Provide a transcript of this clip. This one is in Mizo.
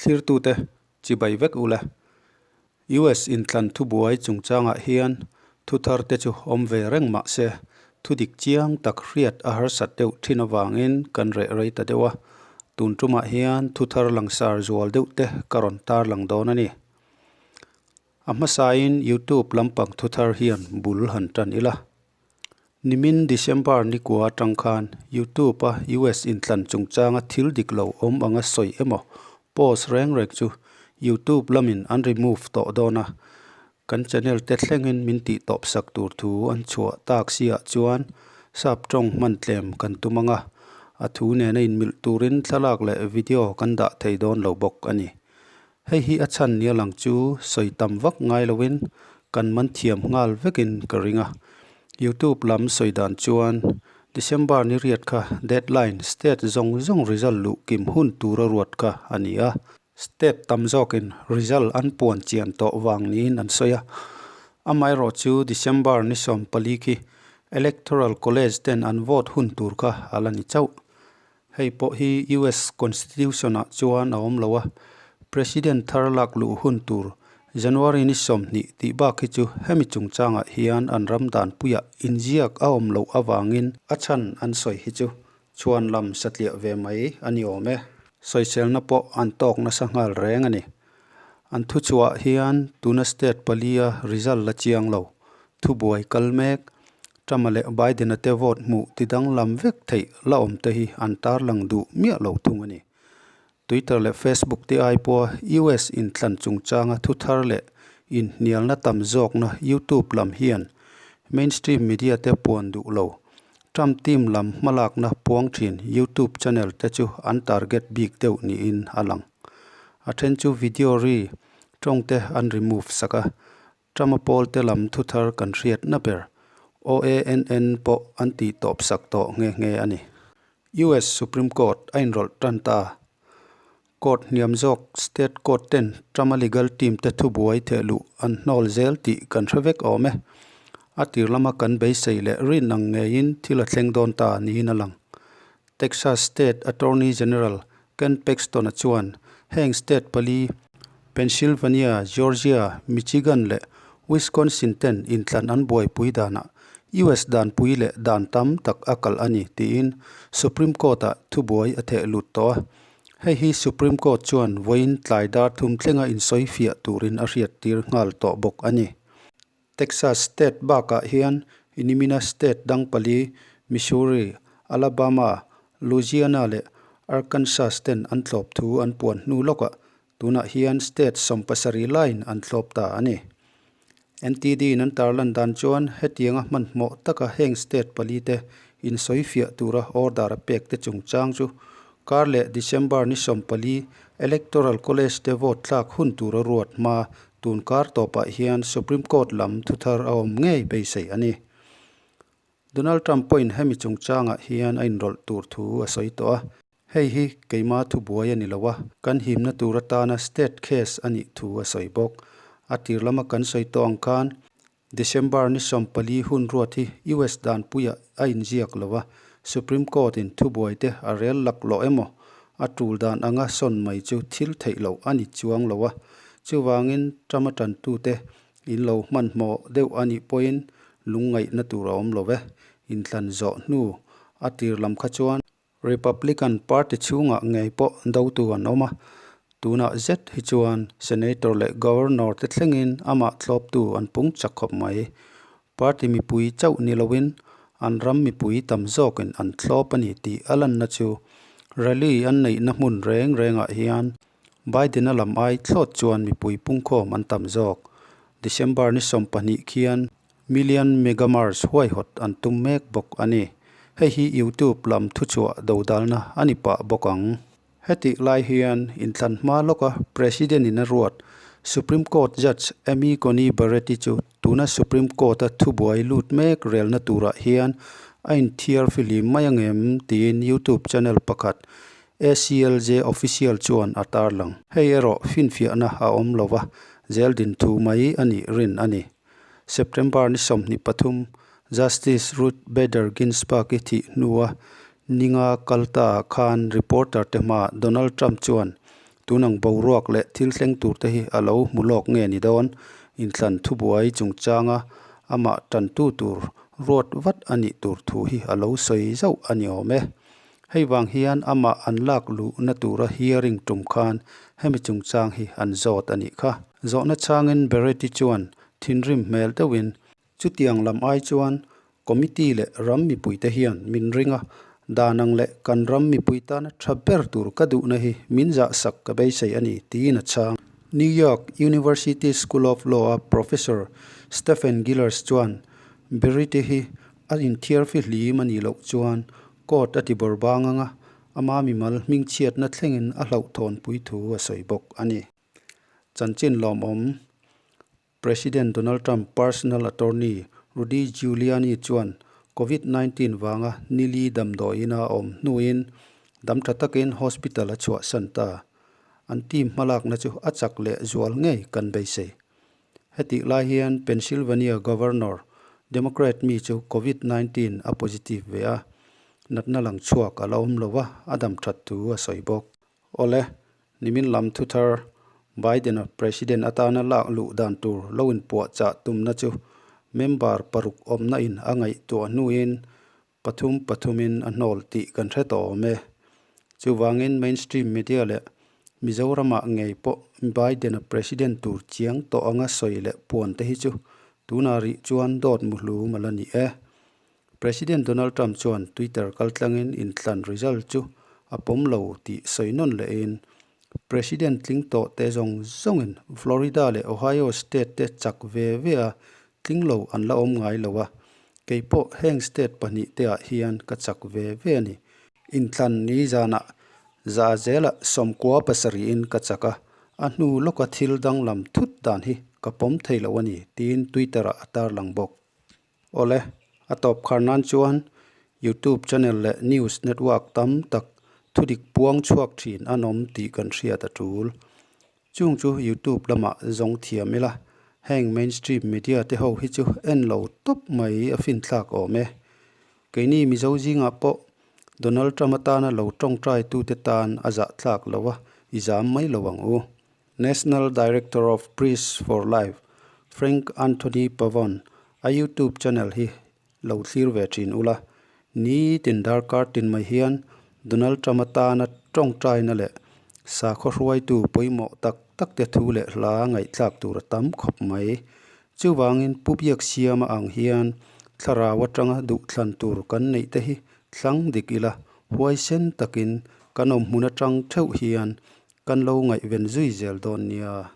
Thlirtute, chibai vek ula. US inthlan thubuai chungchangah hian thuthar te chu awm ve reng mah se, thudik chiang tak hriat a harsat deuh thin avangin kan reh rei ta deuh a. Tun tumah hian thuthar langsar zual deuh te ka rawn tarlang dawn a ni. A hmasain YouTube lampang thuthar hian bul han tan ila. Nimin December nikua atang khan YouTube-a US inthlan chungchanga thil dik lo awm anga sawi emaw post reng reng chu YouTube lamin an remove tawh dawn a, kan channel te thlengin min tih tawp sak tur thu an chhuah tak siah chuan sap tawng hman tlem kan tum anga a thu nena inmilh turin thlalak leh video kan dah thei dawn lo bawk a ni. Hei hi a chhan nia lang chu sawi tam vak ngai loin kan man thiam nghal vekin ka ring a. Youtube lam sawi dan chuan December ni riat kha deadline state zawng zawng result luh kim hun tura ruat kha a ni a. State tam zawkin result an puan chian tawh vang niin an sawi a. Amaherawh chu December ni 14 khi Electoral College ten an vote hun tur kha a la ni chauh. Hei pawh hi US Constitution ah chuan a awm lo a, President thar lak luh hun tur January ni 20 tih bak hi chu hemi chungchangah hian an ram danpuiah inziak a awm loh avangin a chhan an sawi hi chu chhuan lam satliah ve mai a ni awm e. Sawiselna pawh an tawk nasa nghal reng a ni. An thuchhuah hian tuna state palia result la chiang lo, thubuai kal mek, Trump-a leh Biden-a te vote hmuh ti danglam vek theih la awm te hi an tarlang duh miah lo thung a ni. Twitter leh Facebook te ai pawha US inthlan chungchanga thu thar leh inhnialna tam zawkna YouTube lam hian mainstream media te puan duh lo. Trump team lam hmalakna puang thin YouTube channel te chu an target bik deuh niin a lang. A then chu video ri tawng te an remove sak a, Trump-a pawlte lam thuthar kan hriatna ber OANN pawh an tih tawp sak tawh nghe nghe a ni. US Supreme Court a inrawlh tan ta. Court hniam zawk State Court ten Trump-a legal team te thubuai theh luh an hnawl zel tih kan hre vek awm e. A tir lama kan beisei leh rin ang ngeiin thil a thleng dawn ta niin a lang. Texas State Attorney General Ken Paxton-a chuan heng state pali, Pennsylvania, Georgia, Michigan leh Wisconsin ten inthlan an buaipui danah US danpui leh dan tam tak a kalh a ni tiin Supreme Court-ah thubuai a theh lut tawh a. Hei hi Supreme Court chuan vawiin tlai dar thum thlenga insawi fiah turin a hriattir nghal tawh bawk a ni. Texas state bakah hian Inimina state dang pali, Missouri, Alabama, Louisiana leh Arkansas ten an tlawp thu an puan hnu lawkah tunah hian state 70 laiin an tlawp ta a ni. NTD in an tarlan dan chuan hetianga hmanhmawh taka heng state pali te insawifiah tura order a pek te chungchang chu kar leh December ni 14 Electoral College te vote thlak hun tura ruat hma Tun kar tawpah hian Supreme Court lam thuthar a awm ngei beisei a ni. Donald Trump pawhin hemi chungchangah hian a inrawlh tur thu a sawi tawh a. Hei hi keima thubuai a ni lo a, kan himna tur atana state case a nih thu a sawi bawk. A tir lama kan sawi tawh ang khan December ni 14 hun ruat hi US danpuiah a inziak lo a, Supreme Court in thubuai te a rel laklawh emaw a tul dan anga sawn mai chu thil theih loh a ni chuang lo a. Chuvangin Trump-a tantute in lo hmanhmawh deuh a nih pawhin lungngaihna tur a awm lo e. Inthlan zawh hnu a tir lam kha chuan Republican Party chhungah ngei pawh dotu an awm a, tunah zet hi chuan Senator leh Governor te thlengin amah tlawptu an pung chak khawp mai. Party mipui chauh ni loin an ram mipui tam zawkin an tlawp a ni tih a lanna chu rally an neihna hmun reng rengah hian Biden-a lam ai thlawt chuan mipui pungkhawm an tam zawk. December ni 20 khian Million Megamars huaihawt an tum mek bawk a ni. Hei hi YouTube lam thuchhuah dodalna a ni pah bawk ang. Hetih lai hian inthlan hma lawka President in a ruat Supreme Court Judge Amy Coney Barrett-i chu tuna Supreme Court-a thubuai lut mek relna turah hian a inthiar fihlim mai angem tiin YouTube channel pakhat ACLJ Official chuan a tarlang. Hei erawh finfiahna a awm lova, zeldin thu mai a nih rin a ni. September ni 23, Justice Ruth Bader Ginsburg-i thih hnua ninga kal ta khan reporter te hmaah Donald Trump chuan Tun ang boruak leh thil thleng tur te hi a lo hmu lawk nge ni dawn? Inthlan thubuai chungchanga amah tantu tur ruat vat a nih tur thu hi a lo sawi zauh a ni awm e. Hei vang hian amah an lak luhna tura hearing tum khan hemi chungchang hi an zawt a nih kha. Zawhna chhangin Barrett-i chuan thinrim hmel deuhin, Chutiang lam ai chuan Committee leh ram mipuite hian min ring a, dan ang leh kan ram mipui tana tha ber tur ka duhna hi min zahsak ka beisei a ni, tiin a chhang. New York University School of Law-a Professor Stephen Gillers chuan Berrity hi a inthiarfihlim a nih loh chuan court a ti bawrbang ang a, ama mimal hmingchhiatna thlengin a hlauhthawnpui thu a sawi bawk a ni. Chanchin lawmawm. President Donald Trump personal attorney Rudy Giuliani chuan Covid 19 vanga nili damdawiin a awm hnuin dam tha takin hospital a chhuahsan ta. An team hmalakna chu a chak leh zual ngei kan beisei. Hetih lai hian Pennsylvania Governor, Democrat mi chu Covid 19 a positive ve a, natna lang chhuak a la awm lo a, a dam that thu a sawi bawk. Awle, nimin lam thuthar Biden-a President atana lak luh dan tur lo inpuahchah tumna chu member paruk awmna in a ngaihtuah hnuin pathum pathumin a hnawl tih kan hre tawh awm e. Chuvangin mainstream media leh Mizoramah ngei pawh Biden-a President tur chiang tawh anga sawi leh puan te hi chu tunah rih chuan dawt muhlum a la ni e. President Donald Trump chuan Twitter kaltlangin inthlan result chu a pawm lo tih sawi nawn lehin, President tling tawh te zawng zawngin Florida leh Ohio state te chak ve ve a tling lo an la awm ngai lo a, kei pawh heng state pahnih te ah hian ka chak ve ve a ni. Inthlan ni zanah za zelah sawmkua pasarihin ka chak a, a hnu lawka thil danglam thut dan hi ka pawm thei lo a ni, tiin Twitter ah a tarlang bawk. Awle, a tawp khar nan chuan YouTube channel leh news network tam tak thudik puang chhuak thin an awm tih kan hriat a tul. Chung chu YouTube lamah zawng thiam ila, heng mainstream media te ho hi chu en lo tawp mai a finthlak awm e. Keini Mizo zingah pawh Donald Trump atana lo tawngtai tute tan a zahtlak lo a, i zam mai lo ang u. National Director of Priests for Life, Frank Anthony Pavone a YouTube channel hi lo thlir ve thin ula, nitin darkar tin mai hian Donald Trump atana tawngtaina leh sakhaw hruaitu pawimawh tak tak te thu leh hla ngaihthlak tur a tam khawp mai. Chuvangin Pu Biaksiama ang hian thlarau atanga duhthlan tur kan neih te hi thlang dik ila, huaisen takin kan awmhmun atang theuh hian Kan lo ngaihven zui zel dawn nia.